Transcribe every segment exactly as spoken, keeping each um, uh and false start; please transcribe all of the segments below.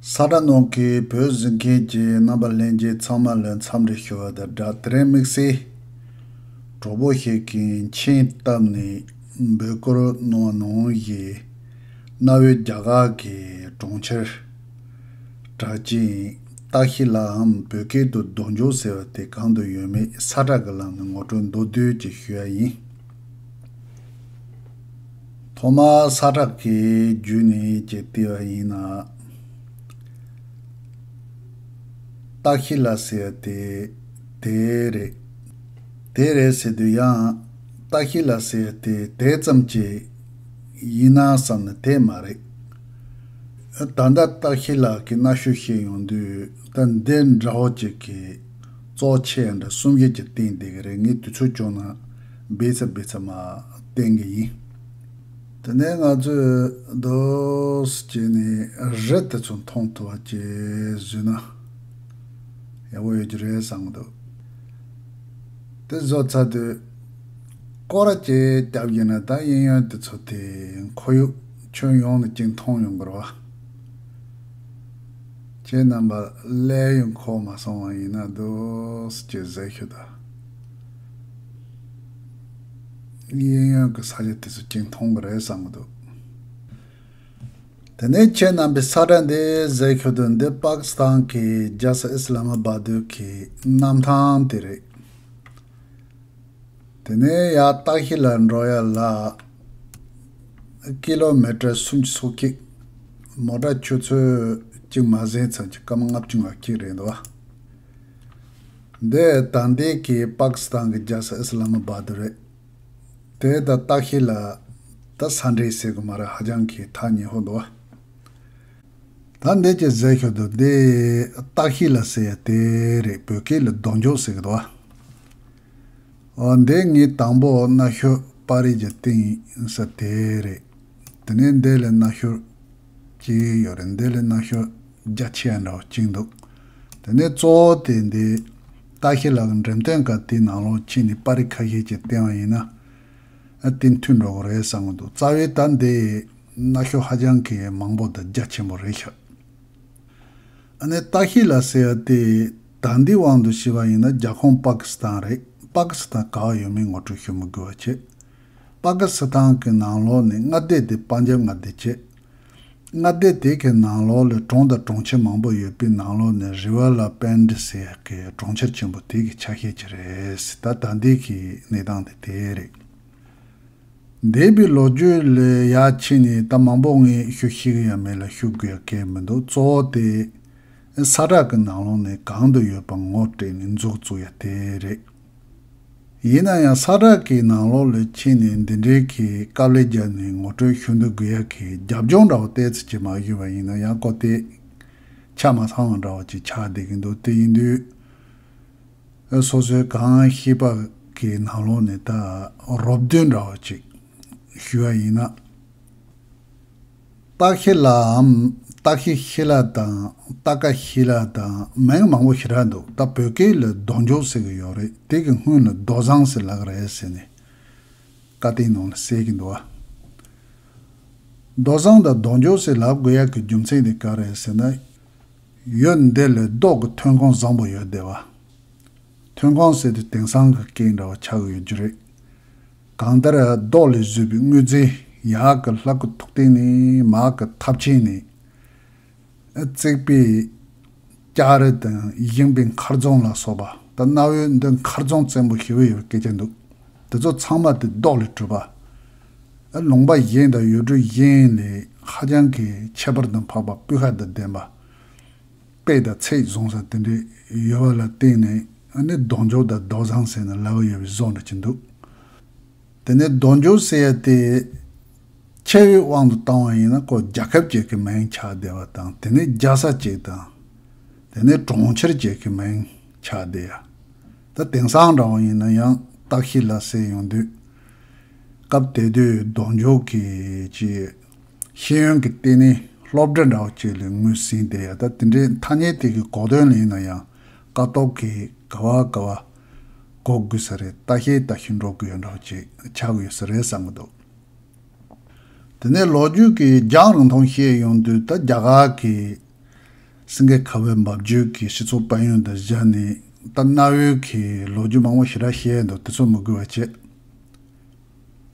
ས་ཁྲ་ནང་གི་བོད་གཟིགས་མཁན་གྱི་རྣམ་པ་ལྷན་རྒྱས་ཚང་མ་ལ་འཚམས་འདྲི་ཞུ་བ་དང་སྦྲགས། དེ་རིང་དམིགས་བསལ་གྲོགས་པོ་ཞིག་གིས་མཆན་བཏབ་ནས་འབོད་སྐུལ་གནང་བ་ནང་བཞིན་གནའ་བོའི་རྒྱ་གར་གྱི་གྲོང་ཁྱེར་གྲགས་ཅན་ཏཱ་ཤི་ལའམ་བོད་སྐད་དུ་རྡོ་འཇོག་ཟེར་བ་དེ་གང་དུ་ཡོད་མེད་ས་ཁྲ་གི་ལམ་ནས་ངོ་སྤྲོད་མདོར་བསྡུས་ཅིག་ཞུ་ཡ་ཡིན། ཐོག་མར་ས་ཁྲ་གི་བརྒྱུད་ནས་ཅིག་བལྟས་པ་ཡིན་ན། ཏཱ་ཤི་ལ་ཟེར་ཡ་དེ་དེ་རེད། དེ་རེད་ཟེར་དུས་ཡང་ཏཱ་ཤི་ལ་ཟེར་ཡ་དེ་དེ་ཙམ་ཅིག་ཡིན་ན་བསམ་ན་དེ་མ་རེད། ད་ལྟ་ཏཱ་ཤི་ལ་གི་གནའ་ཤུལ་བཤད་ཡོང་དུས་ད་འདི་འདྲ་བོ་ཅིག་གི་གཙོ་ཆེ་ཡ་འདྲ་གསུམ་བཞི་ཅིག་བསྟན་བསྡད་ཀྱི་རེད། ངས་དུས་ཚོད་བྱུང་ན་སྦས་ཚ་སྦས་ཚ་མ་བསྟན་གྱི་ཡིན། དེ་ནས་ང་ཚོས་རྡོ་སྐྱེས་ནས་རི་དེ་ཚོ་མཐོང་ཐུབ་པ་ཅིག་བཟོས་ན་ཡག་པོ་ཡོད་ཀྱི་རེད་བསམ་གྱི་འདུག་དེ་བཟོ་ཚར་དུས་སྐོར་ར་ཅིག་བརྒྱབ་ཡིན་ན་ད་གཡས་གཡོན་དེ་ཚོ་དེ་ཁོར་ཡུག་ཁྱོན་ཡོངས་ནས་ཅིག་མཐོང་ཡོང་གི་རེད་བ། ཁྱེད་རྣམ་པ་ཀླད་ཡོད་མཁོ་མ་སོང་བ་ཡིན་ན་རྡོ་སྐྱེས་ཟེར་ཤོད་ད། གཡས་གཡོན་གྱི་ས་ཆ་དེ་ཚོ་ཅིག་མཐོང་གི་རེད་བསམ་གྱི་འདུག་དེ་ནས་ཁྱེད་རྣམ་པས་ས་ཁྲ་འདི་གཟིགས་ཤོག་དང་། འདི་པ་ཀི་སི་ཐན་གྱི་རྒྱལ་ས་ཨི་སི་ལ་མ་བཱ་དུ་གི་གནམ་ཐང་དེ་རེད། དེ་ནས་ཡར་ཏཱ་ཤི་ལ་འགྲོ་ཡ་ལ་ཀི་ལོ་མི་ཊར་སུམ་ཅུ་སོ་གཅིག་མོ་ཊ་ཆུ་ཚོད་གཅིག་མ་ཟིན་ཙམ་གྱི་སྐར་མ་ལྔ་བཅུ་ང་གཅིག་རེད་འདུག་འདི་ད་ལྟའི་གི་པ་ཀི་སི་ཐན་གྱི་རྒྱལ་ས་ཨི་སི་ལ་མ་བཱ་དུ་རེད། དེ་ད་ཏཱ་ཤི་ལ་ད་ས་འབྲེལ་ཟེར་གི་མ་རེད། ཧ་ཅང་གི་ཐག་ཉེ་པོ་འདུག་ད་འདི་ཅིག་གཟིགས་ཤོག་དང་། འདི་ཏཱ་ཤི་ལ་ཟེར་ཡ་དེ་རེད། བོད་སྐད་ལ་རྡོ་འཇོག་ཟེར་གི་འདུག་འོ་འདི་ངས་དང་པོ་གནའ་ཤུལ་པར་རིས་ཀྱི་སྟེང་ས་དེ་རེད། དེ་ནས་འདི་ལ་གནའ་ཤུལ་གཅིག་ཡོད་རེད། འདི་ལ་གནའ་ཤུལ་རྒྱ་ཆེ་ཡ་འདྲ་བོ་གཅིག་འདུག་དེ་ནས་གཙོ་བོ་དེ་འདི་ཏཱ་ཤི་ལ་གི་འགྲེམས་སྟོན་ཁང་དེའི་ནང་ལོགས་ཕྱིན་ནས་པར་རིས་ཁ་ཤས་ཅིག་བསྟན་པ་ཡིན་ན་ཨ་དེ་མཐུན་འགྲོ་གི་རེད་བསམ་གི་འདུག་རྩ་བའི་ད་འདི་གནའ་ཤུལ་ཧ་ཅང་གི་མང་པོ་དང་རྒྱ་ཆེན་པོ་རེད་ཤག་ཨ་ནི་ཏཱ་ཤི་ལ་ཟེར་ཡ་དེ་ད་འདི་དབང་དུ་བྱས་པ་ཡིན་ན་རྒྱལ་ཁོངས་པ་ཀི་སི་ཐན་རེད། པ་ཀི་སི་ཐན་ག་བ་ཡོད་མེད་ངོ་སྤྲོད་ཞུ་མི་དགོས་པ་བྱས། པ་ཀི་སི་ཐན་གྱི་ནང་ལོགས་ནས་མངའ་སྡེ་དེ་པན་ཇབ་མངའ་སྡེ་བྱས། མངའ་སྡེ་དེ་གི་ནང་ལོགས་ལ་གྲོང་དང་གྲོང་ཁྱེར་མང་པོ་ཡོད་པའི་ནང་ལོགས་ནས་རི་ཝལ་པན་ཌི་ཟེར་ཡ་གི་གྲོང་ཁྱེར་ཆེན་པོ་དེ་གི་ཆ་ཤས་ཅིག་རེད། ད་ད་འདི་གི་གནས་སྟངས་དེ་དེ་རེད། འདས་པའི་ལོ་རྒྱུས་ལ་ཡར་ཕྱིན་ནས་ད་མང་པོ་ངས་ཞུ་ཤེས་ཀྱི་ཡང་མེད་ལ་ཞུ་དགོས་ཡ་གང་ཡང་མི་འདུག་གཙོ་བོ་དེ་ས་ཁྲ་གི་ནང་ལོགས་ནས་གང་དུ་ཡོད་པ་ངོ་སྤྲད་ནས་མཛུབ་བཙུགས་ཡ་དེ་རེད། ཡིན་ན་ཡང་ས་ཁྲ་གི་ནང་ལོགས་ལ་ཕྱིན་ནས་འདི་འདྲའི་གི་དཀའ་ལས་བརྒྱབ་ནས་ངོ་སྤྲོད་ཞུ་འདོད་དགོས་ཡ་གི་རྒྱབ་ལྗོངས་འདྲ་བོ་ཏོག་ཙམ་ཅིག་མ་ཞུས་པ་ཡིན་ན་ཡང་ཁོ་དེ་ཆ་མ་ཚང་བ་འདྲ་བོ་ཅིག་ཆགས་བསྡད་ཀྱི་འདུག་དེ་ཡིན་དུས། སོ་སོའི་གང་ཤེས་པ་གི་ནང་ལོགས་ནས་ད་རོབ་བསྡུས་འདྲ་བོ་ཅིག་ཞུ་བ་ཡིན་ན། ཏཱ་ཤི་ལའམ་ཏཱ་ཤི་ཤི་ལ་དང་ཏཱ་ཀ་ཤི་ལ་དང་མིང་མང་པོ་ཞེ་དྲག་འདུག་ད་བོད་སྐད་ལ་རྡོ་འཇོག་ཟེར་གི་ཡོད་རེད། དེ་གི་སྔོན་ལ་རྡོ་བཟང་ཟེར་ལབ་ཀྱི་རེད་ཟེར་ནས་བཀའ་བསྟན་ནང་ལ་གསལ་གྱི་འདུག་བ། རྡོ་བཟང་དང་རྡོ་འཇོག་ཟེར་ལབ་དགོས་ཡག་གི་རྒྱུ་མཚན་དེ་ག་རེད་ཟེར་ན། ཡུལ་འདི་ལ་རྡོ་གི་ཐོན་ཁུངས་བཟང་པོ་ཡོད་བསྡད་པ། ཐོན་ཁུངས་ཟེར་དུས་དེང་སང་གི་སྐད་འདྲ་བ་ཆགས་ཀྱི་ཡོད་རྒྱུ་རེད། གང་ལྟར་རྡོ་ལས་བཟོས་པའི་དངོས་རྫས། ཡར་གི་ལྷ་སྐུ་ཐུགས་རྟེན་ནས་མར་གི་ཐབ་ཆེན་ནས་བརྩེགས་པའི་ལྕགས་རི་དང་གཞན་པའི་མཁར་རྫོང་ལ་སོགས་པ། ད་གནའ་བོའི་འདི་མཁར་རྫོང་བཙན་པོ་ཞེ་པོ་ཡོད་པའི་སྐད་ཆ་འདུག་དེ་ཚོ་ཚང་མ་དེ་རྡོ་ལས་གྲུབ་པ། ལུང་པ་གཞན་དང་ཡུལ་གྲུ་གཞན་ལས་ཧ་ཅང་གི་ཁྱད་པར་དང་འཕགས་པ་སྤུས་ཀ་དང་ལྡན་པ། དཔེ་དང་ཚིག་བཟང་ས་དེ་འདྲའི་ཡོད་པ་ལ་བརྟེན་ནས་ཨ་ནི་རྡོ་འཇོག་དང་རྡོ་བཟང་ཟེར་ནས་ལབ་ཡོད་པའི་བཟོ་འདྲ་ཅིག་འདུག་དེ་ནས་རྡོ་འཇོག་ཟེར་ཡ་དེ་ཆེ་བའི་དབང་དུ་བཏང་བ་ཡིན་ན་ཁོ་རྒྱལ་ཁབ་ཅིག་གི་མིང་ཆགས་བསྡད་པ་དང་། དེ་ནས་རྒྱལ་ས་ཅིག་དང་། དེ་ནས་གྲོང་ཁྱེར་ཅིག་གི་མིང་ཆགས་བསྡད་ཡ། ད་དེང་སང་འདྲ་བ་ཡིན་ན་ཡང་ཏཱ་ཤི་ལ་ཟེར་ཡོང་དུས། སྐབས་དེ་དུས་རྡོ་འཇོག་གི་ཅིག་ཤེས་ཡོན་གྱི་ལྟེ་གནས་སློབ་གྲྭ་འདྲ་བོ་ཅིག་ལ་ངོས་ཟིན་བསྡད་ཡ། ད་དེ་འདྲའི་ཐ་སྙད་དེ་གི་གོ་དོན་ལ་ཡིན་ན་ཡང་ཀ་ཏོག་གིས་ག་བ་ག་བ་གོ་དགོས་ས་རེད། ལྟ་ཤེས་ལྟ་ཤེས་འགྲོ་དགོས་ཡ་འདྲ་བོ་ཅིག་ཆགས་ཡོད་ས་རེད་བསམ་གི་འདུག་དེ་ནས་ལོ་རྒྱུས་ཀྱི་རྒྱང་རིང་ཐུང་བཤད་ཡོང་དུས། ད་རྒྱ་གར་གྱི་ སེང་གེ་ཁ་བའི་འབབ་ཆུ་གི་སྤྱི་ཚོགས་དཔལ་ཡོན་དང་བཞག་ནས་ད་གནའ་བོའི་གི་ལོ་རྒྱུས་མང་པོ་ཞེ་དྲག་བཤད་འདུག་དེ་ཚོ་མི་དགོས་པ་བྱས།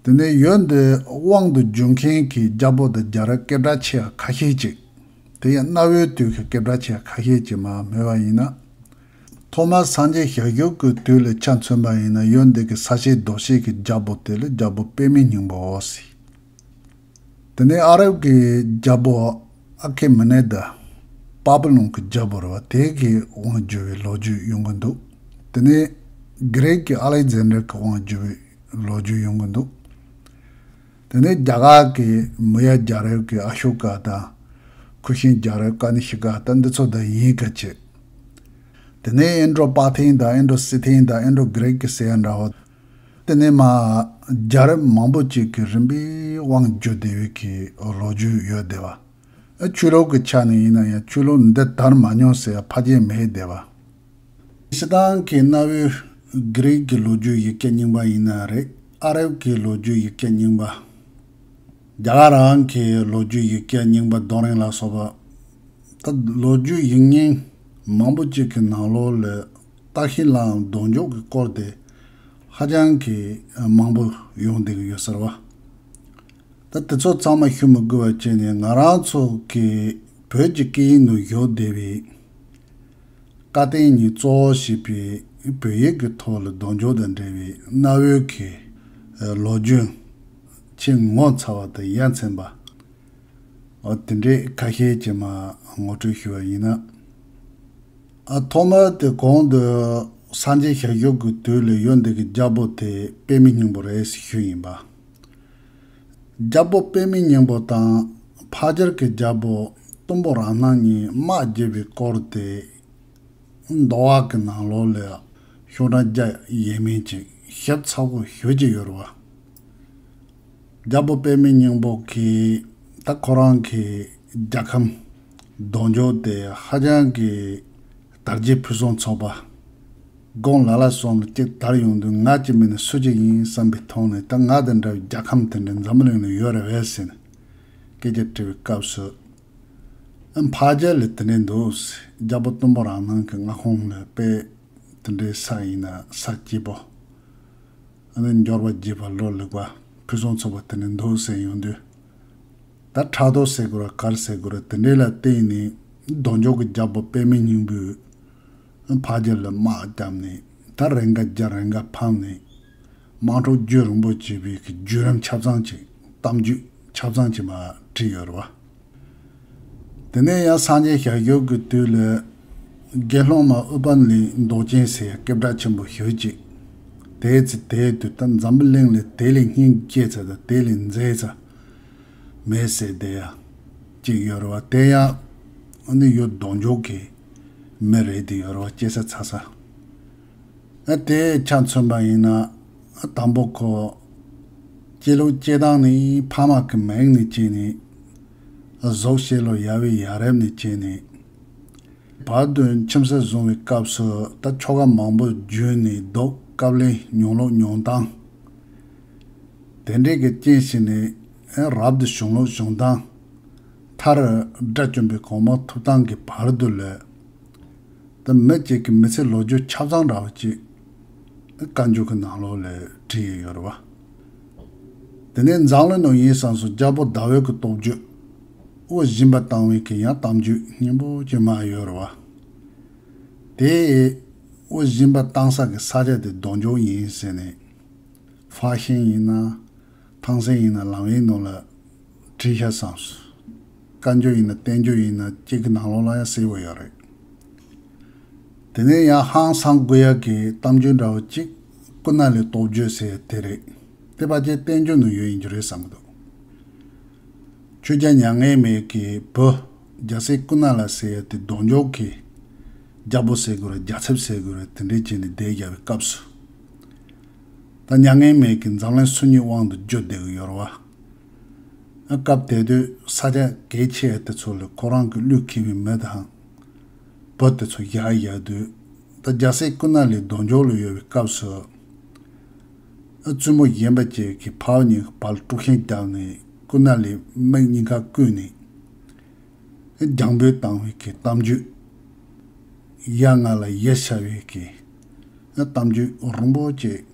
དེ་ནས་ཡུལ་འདི་དབང་དུ་བསྒྱུར་མཁན་གྱི་རྒྱལ་པོ་དང་རྒྱལ་རབས་སྐད་གྲགས་ཆེ་བ་ཁ་ཤས་ཅིག་དེ་ཡང་གནའ་བོའི་དུས་ཀྱི་སྐད་གྲགས་ཆེ་བ་ཁ་ཤས་ཅིག་མར་སྨོས་པ་ཡིན་ན། ཐོག་མར་སངས་རྒྱས་ཞལ་བཞུགས་ཀྱི་དུས་ལ་ཆ་མཚོན་པ་ཡིན་ན་ཡུལ་འདི་གི་ས་སྐྱེས་རྡོ་སྐྱེས་ཀྱི་རྒྱལ་པོ་དེ་ལ་རྒྱལ་པོ་པདྨའི་སྙིང་པོ་ཟེར། དེ་ནས་ཨ་རབ་ཀྱི་རྒྱལ་པོ་ཨ་ཁེ་མེ་ནེ་ད་པ་པུ་ལོན་གྱི་རྒྱལ་པོ་རེད་བ། དེ་གི་དབང་བསྒྱུར་བའི་ལོ་རྒྱུས་ཡོང་གི་འདུག་དེ་ནས་གྷི་རིག་གི་ཨ་ལེག་ཛན་ཌར་གྱི་དབང་བསྒྱུར་བའི་ལོ་རྒྱུས་ཡོང་གི་འདུག་དེ་ནས་རྒྱ་གར་གྱི་མུ་ཡ་རྒྱལ་རབས་ཀྱི་ཨ་ཤོ་ཀ་དང་ཁུ་ཤིན་རྒྱལ་རབས་ཀ་ནི་ཤི་ཀ་དང་འདི་ཚོ་དང་ཡིན་ག་བྱེད། དེ་ནས་ཨིན་ཌྲོ་པ་ཐན་དང་ཨིན་ཌྲོ་སི་ཐན་དང་ཨིན་ཌྲོ་གྷི་རིག་གི་ཟེར་ཡ་འདྲ་བོ། དེ་ནས་མར་རྒྱལ་རབས་མང་པོ་ཅིག་གི་རིམ་པས་དབང་བསྒྱུར་བསྡད་པའི་གི་ལོ་རྒྱུས་ཡོད་བསྡད་པ། ཆོས་ལུགས་ཀྱི་ཆ་ནས་ཡིན་ན་ཡང་ཆོས་ལུགས་འདི་དར་མ་མྱོང་ཟེར་ཡ་ཕལ་ཆེར་མེད་བསྡད་པ། སྤྱིར་བཏང་གི་གནའ་བོའི་གྷི་རིག་གི་ལོ་རྒྱུས་ཡིག་སྐད་རྙིང་པ་ཡིན་ན་རེད། ཨ་རབ་ཀྱི་ལོ་རྒྱུས་ཡིག་སྐད་རྙིང་པ། རྒྱ་གར་རང་གི་ལོ་རྒྱུས་ཡིག་སྐད་རྙིང་པ་རྡོ་རིང་ལ་སོགས་པ། ད་ལོ་རྒྱུས་ཡིག་རྙིང་མང་པོ་ཅིག་གི་ནང་ལོགས་ལ་བརྟག་ཞིབ་ལའང་རྡོ་འཇོག་གི་སྐོར་དེ་ཧ་ཅང་གི་མང་པོ་ཡོང་བསྡད་ཀྱི་ཡོད་ཟེར་བ། ད་དེ་ཚོ་ཚང་མ་ཞུ་མི་དགོས་པ་བྱས་ནས་ང་རང་ཚོ་གི་བོད་ཀྱི་སྐད་ཡིག་ནང་བཞུགས་བསྡད་པའི་བཀའ་བསྟན་གཉིས་གཙོ་བོ་བྱས་པའི་བོད་ཡིག་གི་ཐོག་ལ་རྡོ་འཇོག་དང་འབྲེལ་བའི་གནའ་བོའི་གི་ལོ་རྒྱུས་ཆེས་ངོ་མཚར་བ་དང་ཡ་མཚན་པ། འོ་དེ་འདྲའི་ཁ་ཤས་ཀྱིས་མར་ངོ་སྤྲོད་ཞུས་པ་ཡིན་ན། ཨ་ཐོག་མར་དེ་གོང་དུ་སངས་རྒྱས་ཞལ་བཞུགས་ཀྱི་དུས་ལ་ཡུལ་འདི་གི་རྒྱལ་པོ་དེ་པདྨའི་སྙིང་པོ་རེད་ཞུས་ཡིན་པ། རྒྱལ་པོ་པདྨའི་སྙིང་པོ་དང་ཕ་རྒྱལ་གྱི་རྒྱལ་པོ་སྟོན་པོ་རང་སྣང་གཉིས་དམག་རྒྱག་པའི་སྐོར་དེ། མདོ་དབུས་ཀྱི་ནང་ལོགས་ལ་ཤོག་གྲངས་བརྒྱ་ཡས་མས་ཅིག་ཞིབ་ཚགས་པོ་ཞེ་ཅིག་ཡོད་རེད་བ། རྒྱལ་པོ་པདྨའི་སྙིང་པོ་གིས་ད་ཁོ་རང་གི་རྒྱལ་ཁམས་རྡོ་འཇོག་དེ་ཧ་ཅང་གི་དར་རྒྱས་ཕུན་སུམ་ཚོགས་པ། དགུང་ལ་ལ་སོང་ལ་གཅིག་དར་ཡོང་དུས་ང་གཅིག་མིན་ན་སུ་གཅིག་ཡིན་བསམ་པའི་ཐོག་ནས་ད་ང་དང་འདྲ་བའི་རྒྱལ་ཁམས་དེ་འདྲ་འཛམ་བུ་གླིང་ལ་ཡོད་རེད་བས་ཟེར་ནས་སྐད་ཆ་དྲི་བའི་སྐབས་སུ། ཨ་ཕ་རྒྱལ་ལ་དེ་འདྲ་འདུག་རྒྱལ་པོ་སྟོན་པོ་རང་སྣང་གི་མངའ་ཁོངས་ལ་དཔེ་དེ་འདྲའི་ས་ཡིན་ན་ས་སྐྱིད་པོ། ཨ་ནི་འབྱོར་པ་རྒྱས་པ་ལོ་ལེགས་པ་ཕུན་སུམ་ཚོགས་པ་དེ་འདྲ་འདུག་ཟེར་ཡོང་དུས། ད་ཕྲག་དོག་ཟེར་དགོས་ར་ག་རེ་ཟེར་དགོས་ར་དེ་འདྲའི་ལ་བརྟེན་ནས་རྡོ་འཇོག་གི་རྒྱལ་པོ་པདྨའི་སྙིང་པོས་ཕ་རྒྱལ་ལ་དམག་བརྒྱབ་ནས་ད་རེ་འགའ་རྒྱ་རེ་འགའ་ཕམ་ནས། དམག་འཁྲུག་རྒྱུན་རིང་པོ་བྱས་པའི་གི་བརྒྱུད་རིམ་ཆ་ཚང་ཅིག་གཏམ་རྒྱུད་ཆ་ཚང་ཅིག་མར་བྲིས་ཡོད་རེད་བ། དེ་ནས་ཡང་སངས་རྒྱས་ཞལ་བཞུགས་ཀྱི་དུས་ལ་དགེ་སློང་མ་ཨུཏྤ་ལའི་མདོག་ཅན་ཟེར་ཡ་སྐད་གྲགས་ཆེན་པོ་ཞེ་ཅིག་དེའི་ཚེ་དེའི་དུས་ད་འཛམ་བུ་གླིང་ལ་དེ་ལས་སྙིང་རྗེ་ཚ་དང་དེ་ལས་མཛེས་ཚ་མེད་ཟེར་བསྡད་ཡ་ཅིག་ཡོད་རེད་བ། དེ་ཡང་ཨ་ནི་ཡུལ་རྡོ་འཇོག་གི་མི་རེད་དེ་ཡོད་རེད་བ། སྐྱེ་ས་འཚར་ས། ཨ་དེ་ཆ་མཚོན་པ་ཡིན་ན། ཨ་དང་པོ་ཁོ། སྐྱེ་ལུགས་སྐྱེ་སྟངས་ནི་ཕ་མ་གི་མིང་ནས་སྐྱེས་ནས། ཨ་གཟུགས་བྱད་ལ་ཡ་བའི་ཡ་རབས་ནས་སྐྱེས་ནས། བར་དུ་ཁྱིམ་གསོས་བཟུང་བའི་སྐབས་སུ་ད་ཆོ་ག་མང་པོ་བརྒྱུད་ནས་སྡུག་དཀའ་ལས་མྱོང་ལུགས་མྱོང་སྟངས། དེ་འདྲས་ཀྱི་རྐྱེན་བྱས་ནས་ཨ་རབ་ཏུ་བྱུང་ལུགས་བྱུང་སྟངས། མཐར་དགྲ་བཅོམ་པའི་གོང་མ་ཐུབ་ཐང་གི་བར་དུ་ལ། ད་མི་གཅིག་གི་མི་ཚེ་ལོ་རྒྱུས་ཆ་ཚང་འདྲ་བ་ཅིག་བཀའ་འགྱུར་གྱི་ནང་ལོགས་ལ་བྲིས་ཡོད་རེད་བ། དེ་ནས་འཛམ་གླིང་ནང་ཡིན་བསམ་སོང་རྒྱལ་པོ་ཟླ་འོད་ཀྱི་སྟོབས་བརྗོད། དབུ་བཞིན་པ་བཏང་བའི་གི་ཡང་གཏམ་རྒྱུད་སྙན་པོ་ཅིག་མར་ཡོད་རེད་བ། དེ་དབུ་བཞིན་པ་བཏང་ས་གི་ས་ཆ་དེ་རྡོ་འཇོག་ཡིན་ཟེར་ནས། ཧྥ་ཤན་ཡིན་ན། ཐང་སན་ཡིན་ན་ལམ་བའི་ནང་ལ་བྲིས་ཤག་བསམས། བཀའ་འགྱུར་ཡིན་ན་བསྟན་འགྱུར་ཡིན་ན་གཅིག་གི་ནང་ལོགས་ལ་ཡང་གསལ་པོ་ཡོད་རེད། དེ་ནས་ཡང་ཧང་སང་དགོས་ཡག་གི་གཏམ་རྒྱུད་འདྲ་བོ་གཅིག་ཀུན་ལེགས་སྟོབས་བརྗོད་ཟེར་ཡ་དེ་རེད། དེ་ཕལ་ཆེར་བསྟན་འགྱུར་ནང་ཡོད་ཡིན་རྒྱུ་རེད་བསམ་གི་འདུག་ཆོས་རྒྱལ་མྱ་ངན་མེད་ཀྱི་བུ་རྒྱལ་སྲས་ཀུན་ལེགས་ཟེར་ཡ་དེ་རྡོ་འཇོག་གི་རྒྱལ་པོ་ཟེར་དགོས་རེད། རྒྱལ་ཚབ་ཟེར་དགོས་རེད། དེ་འདྲས་བྱས་ནས་བསྡད་བཞག་པའི་སྐབས་སུ། ད་མྱ་ངན་མེད་ཀྱི་འཛམ་གླིང་སུམ་གཉིས་དབང་དུ་བསྒྱུར་བསྡད་ཀྱི་ཡོད་རེད་བ། སྐབས་དེ་དུས་ས་ཆ་གལ་ཆེ་བ་དེ་ཚོ་ལ་ཁོ་རང་གི་གླུ་འཁྱེར་བའི་མི་དང་། བུ་དེ་ཚོ་བཞག་བཞག་དུས། ད་རྒྱལ་སྲས་ཀུན་ལེགས་རྡོ་འཇོག་ལ་ཡོད་པའི་སྐབས་སུ། བཙུན་མོ་གཞན་པ་ཅིག་གིས་ཕ་བུ་གཉིས་ཀྱི་བར་ལ་དཀྲུག་ཤིང་བརྒྱབ་ནས་ཀུན་ལེགས་མིག་གཉིས་ཀ་བརྐུས་ནས། རྒྱང་འབོད་བཏང་བའི་གི་གཏམ་རྒྱུད། ཡ་ང་ལ་ཡ་ཤ་བའི་གི་གཏམ་རྒྱུད་རིང་པོ་ཅིག་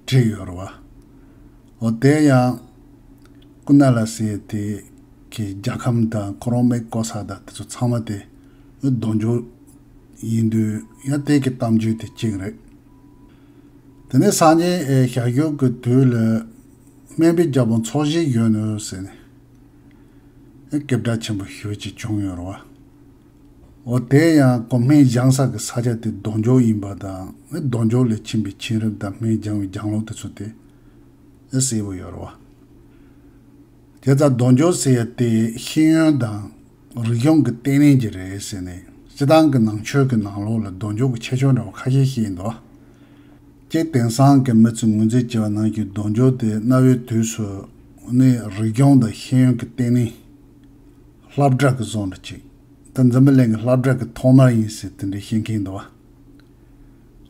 བྲིས་ཡོད་རེད་བ། འོ་དེ་ཡང་ཀུན་ལ་ཟེར་དེ་གི་རྒྱལ་ཁམས་དང་ཁོ་རང་མི་བཀོལ་ས་དང་དེ་ཚོ་ཚང་མ་དེ་རྡོ་འཇོག་ཡིན་དུས་ཡང་དེ་གི་གཏམ་རྒྱུད་དེ་གཅིག་རེད། དེ་ནས་སངས་རྒྱས་ཞལ་བཞུགས་ཀྱི་དུས་ལ་སྨན་པའི་རྒྱལ་པོ་འཚོ་བྱེད་གཞོན་ནུ་ཟེར་ནས་སྐད་གྲགས་ཆེན་པོ་ཞེ་པོ་ཅིག་བྱུང་ཡོད་རེད་བ། འོ་དེ་ཡང་ཁོ་སྨན་སྦྱང་ས་གི་ས་ཆ་དེ་རྡོ་འཇོག་ཡིན་པ་དང་རྡོ་འཇོག་ལ་ཕྱིན་པའི་མཁྱེན་རབ་དང་སྨན་སྦྱང་བའི་སྦྱང་ལུགས་དེ་ཚོ་དེ་གསལ་པོ་ཡོད་རེད་བ། དེ་ལྟར་རྡོ་འཇོག་ཟེར་ཡ་དེ་ཤེས་ཡོན་དང་རིག་གཞུང་གི་ལྟེ་གནས་ཅིག་རེད་ཟེར་ནས་སྤྱིར་བཏང་གི་ནང་ཆོས་ཀྱི་ནང་ལོགས་ལ་རྡོ་འཇོག་གི་ཁྱད་ཆོས་འདྲ་བ་ཁ་ཤས་ཤིག་ཡིན་འདུག་གཅིག་དེང་སང་གི་མི་ཚོས་ངོས་འཛིན་བྱས་པ་ནང་བཞིན་རྡོ་འཇོག་དེ་གནའ་བོའི་དུས་སུ་ནི་རིག་གཞུང་དང་ཤེས་ཡོན་གྱི་ལྟེ་གནས་སློབ་གྲྭ་གི་བཟོ་འདྲ་ཅིག་ད་འཛམ་བུ་གླིང་གི་སློབ་གྲྭ་གི་ཐོག་མ་ཡིན་ཟེར་དེ་འདྲའི་བཤད་མཁན་འདུག་བ།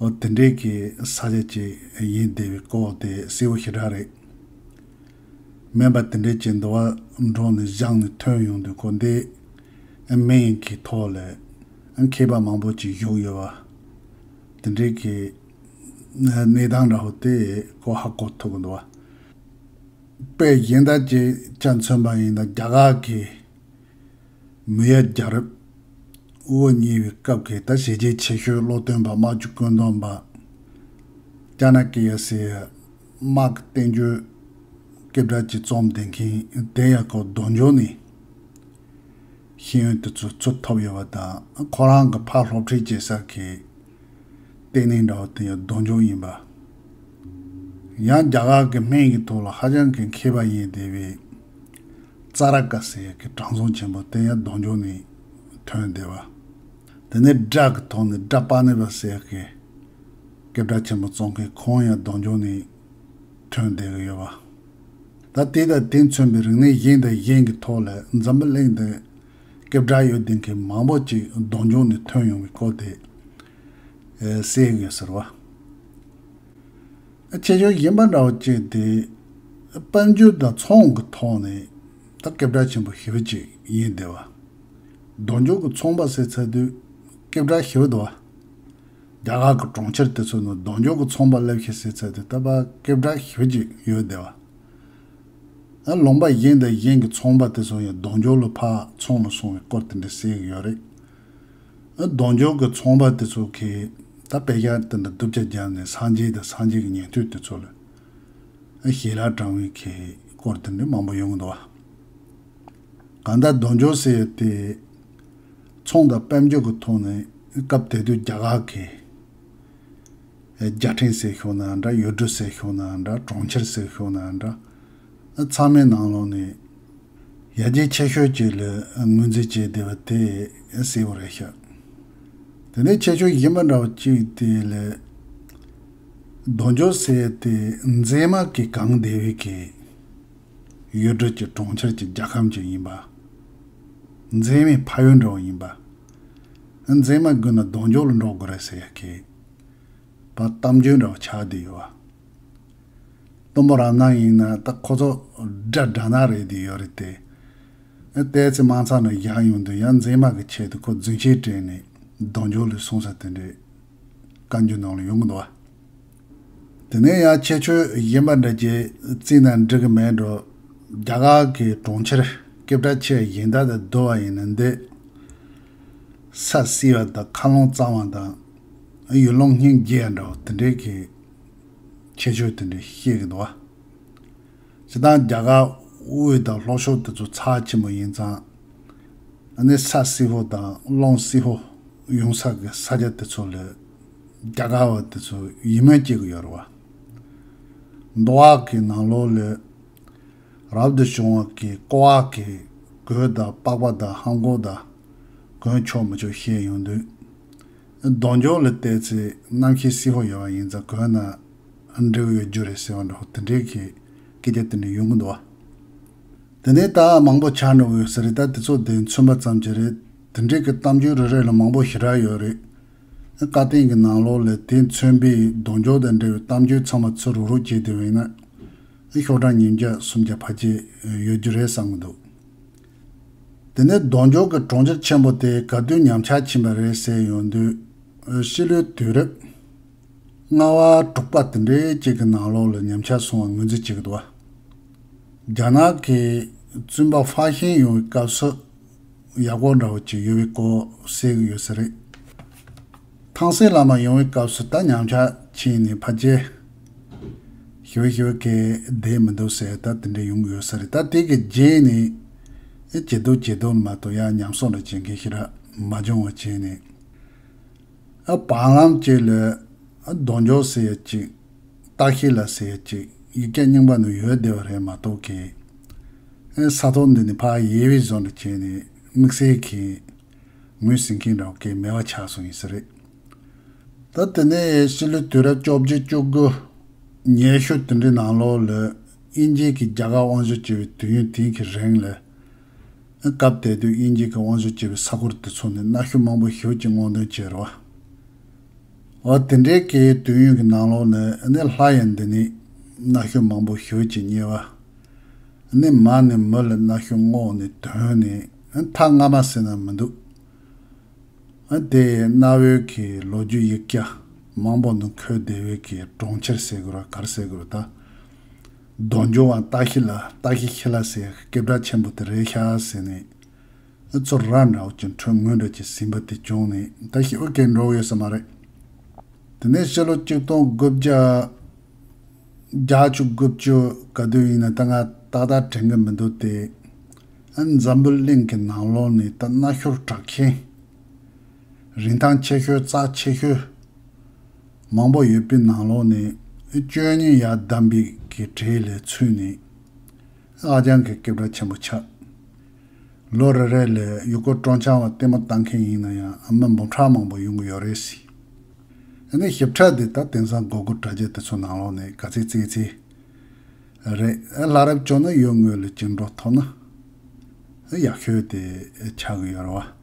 འོ་དེ་འདྲའི་གི་ས་ཆ་ཅིག་ཡིན་བསྡད་པའི་སྐོར་དེ་གསལ་པོ་ཞེ་དྲག་རེད། སྨན་པ་དེ་འདྲའི་ཅིག་འདུལ་བ་འགྲོ་ནས་བཞེངས་ནས་ཐོན་ཡོང་དུས་ཁོ་འདི་སྨན་གྱི་ཐོག་ལ་མཁས་པ་མང་པོ་ཅིག་བཞུགས་ཡོད་པ། དེ་འདྲའི་གི་གནས་སྟངས་འདྲ་བོ་དེ་ཁོ་ཧ་གོ་ཐུབ་ཀྱི་འདུག་བ། དཔེ་གཞན་དག་ཅིག་ཆ་མཚོན་པ་ཡིན་ན་རྒྱ་གར་གྱི་མི་ཡ་རྒྱལ་རབས་དབུ་བརྙེས་པའི་སྐབས་ཀྱི་ད་གཞི་རྒྱལ་ཆེ་ཤོས་སློབ་སྟོན་པ་དམག་ཇུ་ཀུན་སྡོམ་པ་ཅ་ན་ཀི་ཡ་ཟེར་དམག་གི་བསྟན་བཅོས་སྐད་གྲགས་ཅིག་རྩོམ་བསྡད་མཁན་དེ་ཡང་ཁོ་རྡོ་འཇོག་ནས་ཤེས་ཡོན་དེ་ཚོ་ཚུར་ཐོབ་ཡོད་པ་དང་ཁོ་རང་གི་ཕར་སློབ་ཁྲིད་བྱེད་ས་གི་ལྟེ་གནས་འདྲ་བོ་དེ་ཡང་རྡོ་འཇོག་ཡིན་པ། ཡང་རྒྱ་གར་གྱི་སྨན་གྱི་ཐོག་ལ་ཧ་ཅང་གི་མཁས་པ་ཡིན་བསྡད་པའི་ཙ་ར་ཀ་ཟེར་ཡག་གི་དྲང་སྲོང་ཆེན་པོ་དེ་ཡང་རྡོ་འཇོག་ནས་ཐོན་བསྡད་པ། དེ་ནས་སྒྲ་གི་ཐོག་ནས་སྒྲ་པཱ་ཎི་པ་ཟེར་ཡག་གི་སྐད་གྲགས་ཆེན་པོ་རྩོམ་མཁན་ཁོང་ཡང་རྡོ་འཇོག་ནས་ཐོན་བསྡད་ཀྱི་ཡོད་པ། ད་དེ་དང་དེ་མཚོན་པའི་རིག་གནས་གཞན་དང་གཞན་གྱི་ཐོག་ལ་འཛམ་བུ་གླིང་འདི་སྐད་གྲགས་ཡོད་བསྡད་མཁན་མང་པོ་ཅིག་རྡོ་འཇོག་ནས་ཐོན་ཡོང་བའི་སྐོར་དེ་ཨེ་གསལ་ཡོད་ཟེར་བ། ཁྱད་ཆོས་གཞན་པ་འདྲ་བོ་གཅིག་དེ་དཔལ་འབྱོར་དང་ཚོང་གི་ཐོག་ནས་ད་སྐད་གྲགས་ཆེན་པོ་ཞེ་པོ་ཅིག་ཡིན་བསྡད་པ། རྡོ་འཇོག་གི་ཚོང་པ་ཟེར་ཚར་དུས་སྐད་གྲགས་ཞེ་པོ་འདུག་བ། རྒྱ་གར་གྱི་གྲོང་ཁྱེར་དེ་ཚོ་ནང་རྡོ་འཇོག་གི་ཚོང་པ་སླེབས་ཤིག་ཟེར་ཚར་དུས་ད་བར་སྐད་གྲགས་ཞེ་པོ་ཅིག་ཡོད་བསྡད་པ། ཨ་ལུང་པ་གཞན་དང་གཞན་གྱི་ཚོང་པ་དེ་ཚོ་ཡང་རྡོ་འཇོག་ལ་ཕར་ཚོང་ལ་སོང་བའི་སྐོར་དེ་འདྲ་གསལ་གྱི་ཡོད་རེད། རྡོ་འཇོག་གི་ཚོང་པ་དེ་ཚོ་གིས་ད་དཔེ་ཆ་དེ་འདྲ་སྡུག་ཅག་བརྒྱབ་ནས་སངས་རྒྱས་དང་སངས་རྒྱས་ཀྱི་ཉན་ཐོས་དེ་ཚོ་ལ་ཞལ་ལག་དྲངས་པའི་གི་སྐོར་དེ་འདྲ་མང་པོ་ཡོང་གི་འདུག་བ། གང་ལྟར་རྡོ་འཇོག་ཟེར་ཡག་དེ་ཚོང་དང་དཔལ་འབྱོར་གྱི་ཐོག་ནས་སྐབས་དེ་དུས་རྒྱ་གར་གྱི་རྒྱལ་ཕྲན་ཟེར་ཤོག་ན་འདྲ། ཡུལ་གྲུ་ཟེར་ཤོག་ན་འདྲ། གྲོང་ཁྱེར་ཟེར་ཤོག་ན་འདྲ། ཚང་མའི་ནང་ལོགས་ནས་ཡར་རྒྱས་ཆེ་ཤོས་ཅིག་ལ་ངོས་འཛིན་བྱས་བསྡད་པ་དེ་གསལ་པོ་རེད་ཤག་དེ་ནས་ཁྱད་ཆོས་གཞན་པ་འདྲ་བོ་གཅིག་དེ་ལ་རྡོ་འཇོག་ཟེར་ཏེ་མཛེས་མ་གིས་གང་བསྡད་པའི་གི་ཡུལ་གྲུ་གཅིག་གྲོང་ཁྱེར་གཅིག་རྒྱལ་ཁམས་གཅིག་ཡིན་པ། མཛེས་མའི་ཕ་ཡུལ་འདྲ་བོ་ཡིན་པ། མཛེས་མ་དགོས་ན་རྡོ་འཇོག་ལ་འགྲོ་དགོས་རེད་ཟེར་ཡག་གི་བ་གཏམ་རྒྱུད་འདྲ་བོ་ཆགས་བསྡད་ཡོད་བ། སྟོན་པ་རང་ནང་ཡིན་ན་ད་ཁོ་ཚོ་དགྲ་དགྲ་ནག་རེད་བསྡད་ཡོད་རེད་དེ། ཨ་ལྟས་ཚེ་མང་ཚང་ནང་བཞག་ཡོང་དུས་ཡང་མཛེས་མ་གི་ཆེད་དུ་ཁོ་རྫུན་ཆས་སྤྲད་ནས་རྡོ་འཇོག་ལ་སོང་ས་དེ་འདྲའི་བཀའ་འགྱུར་ནང་ལ་ཡོང་གི་འདུག་བ། དེ་ནས་ཡང་ཁྱད་ཆོས་གཞན་པ་འདྲ་ཅིག་བརྩིས་ན་འགྲིག་གི་མེད་འགྲོ། རྒྱ་གར་གྱི་གྲོང་ཁྱེར་སྐད་གྲགས་ཆེ་བ་གཞན་དག་དང་བསྡུར་བ་ཡིན་ན་འདི་ས་བསིལ་བ་དང་མཁའ་རླུང་གཙང་བ་དང་ཡུལ་ལུང་སྙིང་རྗེ་བ་འདྲ་བོ་དེ་འདྲའི་གི་ཁྱད་ཆོས་དེ་འདྲ་བཤད་ཀྱི་འདུག་བ། སྤྱིར་བཏང་རྒྱ་གར་དབུས་དང་ལྷོ་ཕྱོགས་དེ་ཚོ་ཚྭ་ཆེན་པོ་ཡིན་ཙང་། ཨ་ནི་ས་བསིལ་པོ་དང་རླུང་བསིལ་པོ་ཡོང་ས་གི་ས་ཆ་དེ་ཚོ་ལ་རྒྱ་གར་བ་དེ་ཚོ་ཡིད་སྨོན་སྐྱེ་གི་ཡོད་རེད་བ། མདོ་དབུས་ཀྱི་ནང་ལོགས་ལ་རབ་ཏུ་བྱུང་བ་གི་ཀོ་བ་གི་གོས་དང་པགས་པ་དང་ལྷམ་གོག་དང་གོན་ཆོག་མི་ཆོག་བཤད་ཡོང་དུས། རྡོ་འཇོག་ལ་བལྟས་ཚེ་གནམ་གཤིས་བསིལ་པོ་ཡོད་པ་ཡིན་ཙང་གོན་ན་འགྲིག་ཡོད་རྒྱུ་རེད་ཟེར་བ་འདྲ་བོ་དེ་འདྲའི་གི་སྐད་ཆ་དེ་འདྲ་ཡོང་གི་འདུག་བ། དེ་ནས་ད་མང་པོ་ཆགས་འགྲོ་གི་ཡོད་ས་རེད། ད་དེ་ཚོ་དེ་མཚོན་པ་ཙམ་གྱི་རེད། དེ་འདྲའི་གི་གཏམ་རྒྱུད་རེ་རེ་ལ་མང་པོ་ཞེ་དྲག་ཡོད་རེད། བཀའ་བསྟན་གྱི་ནང་ལོགས་ལ་དེ་མཚོན་པའི་རྡོ་འཇོག་དང་འབྲེལ་བའི་གཏམ་རྒྱུད་ཚང་མ་ཚུར་རུག་རུག་བྱས་དེ་བས་ན་ཤོག་གྲངས་ཉིས་བརྒྱ་སུམ་བརྒྱ་ཕལ་ཆེར་ཡོད་རྒྱུ་རེད་བསམ་གྱི་འདུག་དེ་ནས་རྡོ་འཇོག་གི་གྲོང་ཁྱེར་ཆེན་པོ་དེ་ག་དུས་ཉམས་ཆག་ཕྱིན་པ་རེད་ཟེར་ཡོང་དུས། ཕྱི་ལོའི་དུས་རབས་ལྔ་པ་དྲུག་པ་དེ་འདྲའི་གཅིག་གི་ནང་ལོགས་ལ་ཉམས་ཆག་སོང་བ་ངོས་འཛིན་བྱེད་ཀྱི་འདུག་བ། རྒྱ་ནག་གི་བཙོན་པ་ཕར་ཤེན་ཡོང་བའི་སྐབས་སུ་ཡག་པོ་འདྲ་བོ་ཅིག་ཡོད་པའི་སྐོར་གསལ་གྱི་ཡོད་ས་རེད། ཐང་སེ་བླ་མ་ཡོང་བའི་སྐབས་སུ་ད་ཉམས་ཆག་ཕྱིན་ནས་ཕལ་ཆེར་ཞི་བ་ཞི་བ་གི་བསྡད་མི་འདུག་ཟེར། ད་དེ་འདྲ་ཡོང་གི་ཡོད་ས་རེད། ད་དེ་གི་རྗེས་ནས་ཇེ་སྡུག་ཇེ་སྡུག་མ་གཏོགས་ཡང་ཉམས་གསོ་འདྲ་བྱེད་མཁན་ཞིག་ར་མ་བྱུང་བ་བྱས་ནས། ཨ་བར་ལམ་གཅིག་ལ་ཨ་རྡོ་འཇོག་ཟེར་ཡ་གཅིག་ཏ་ཤི་ལ་ཟེར་ཡ་གཅིག་ཡིག་ཆ་རྙིང་པ་ནང་ཡོད་བསྡད་པ་རེད་མ་གཏོགས་ཀྱི། ཨ་ས་ཐོག་འདི་ནས་ཕར་ཡལ་བའི་བཟོ་འདྲ་བྱས་ནས་དམིགས་བསལ་གྱི་ངོས་ཟིན་མཁན་འདྲ་བོ་གས་མེད་པ་ཆགས་སོང་ཡིན་ས་རེད། ད་དེ་ནས་ཕྱི་ལོའི་དུས་རབས་བཅོ་བརྒྱད་བཅུ་དགུ་ཉི་ཤུ་དེ་འདྲའི་ནང་ལོགས་ལ་དབྱིན་ཇི་གིས་རྒྱ་གར་དབང་བསྒྱུར་བྱས་པའི་དུས་ཡུན་དེའི་གི་རིང་ལ། སྐབས་དེ་དུས་དབྱིན་ཇི་གིས་དབང་བསྒྱུར་བྱས་པའི་ས་ཁུལ་དེ་ཚོ་ནས་གནའ་ཤུལ་མང་པོ་ཞེ་པོ་ཅིག་སྔོག་འདོན་བྱས་རེད་བ། འོ་དེ་འདྲའི་གི་དུས་ཡུན་གྱི་ནང་ལོགས་ནས་ནི་སླར་ཡང་འདི་ནས་གནའ་ཤུལ་མང་པོ་ཞེ་པོ་ཅིག་རྙེད་པ། ནི་མ་ནས་མུ་ལ་གནའ་ཤུལ་སྔོག་ནས་ཐོན་ནས་མཐའ་སྔ་མ་ཟེར་ན་མི་འདུག་ཨ་དེ་གནའ་བོའི་གི་ལོ་རྒྱུས་ཡིག་ཆ་མང་པོ་ནང་འཁོད་བསྡད་པའི་གི་གྲོང་ཁྱེར་ཟེར་དགོས་ར་ག་རེ་ཟེར་དགོས་ར། ད་རྡོ་འཇོག་པ་ཏ་ཤི་ལ་ཏ་ཤི་ཤི་ལ་ཟེར་སྐད་གྲགས་ཆེན་པོ་དེ་རེད་ཤག་ཟེར་ནས། ཨ་ཚོ་ར་འདྲ་བོ་ཅིག་འཕྲོས་ངོས་འདྲ་ཅིག་ཟིན་པ་དེ་བྱུང་ནས་ད་ཞི་བ་གས་འགྲོ་ཡོད་ས་མ་རེད། དེ་ནས་ཕྱི་ལོ་གཅིག་སྟོང་དགུ་བརྒྱ་བརྒྱད་ཅུ་དགུ་བཅུ་ག་དུས་ཡིན་ན་ད་ང་ཏག་ཏག་དྲན་གི་མི་འདུག་སྟེ། ཨ་འཛམ་བུ་གླིང་གི་ནང་ལོགས་ནས་ད་གནའ་ཤུལ་གྲགས་ཆེན། རིན་ཐང་ཆེ་ཤོས་རྩ་ཆེ་ཤོས་མང་པོ་ཡོད་པའི་ནང་ལོགས་ནས་བཅུ་གཉིས་ཡར་བསྡམས་པའི་གི་གྲས་ལ་ཚུད་ནས་ཨ་ཅང་གི་སྐད་གྲགས་ཆེན་པོ་ཆགས། ལོ་རེ་རེ་ལ་ཡུལ་སྐོར་སྤྲོ་འཆམ་པ་ལྟད་མོ་ལྟ་མཁན་ཡིན་ན་ཡང་མི་འབུམ་ཕྲག་མང་པོ་ཡོང་གི་ཡོད་རེད་ཟེར། ཨ་ནི་ཞིབ་ཕྲ་དེ་ད་དེང་སང་གུ་གུལ་དྲ་རྒྱ་དེ་ཚོ་ནང་ལོགས་ནས་ག་ཚད་བཙལ་བཙལ་རེད། ཨ་ལྷ་རབ་བྱུང་ན་ཡུལ་དངོས་ལ་བཅིངས་འགྲོལ་ཐོབ་ན་ཨ་ཡག་ཤོས་དེ་ཆགས་ཀྱི་ཡོད་རེད་བ།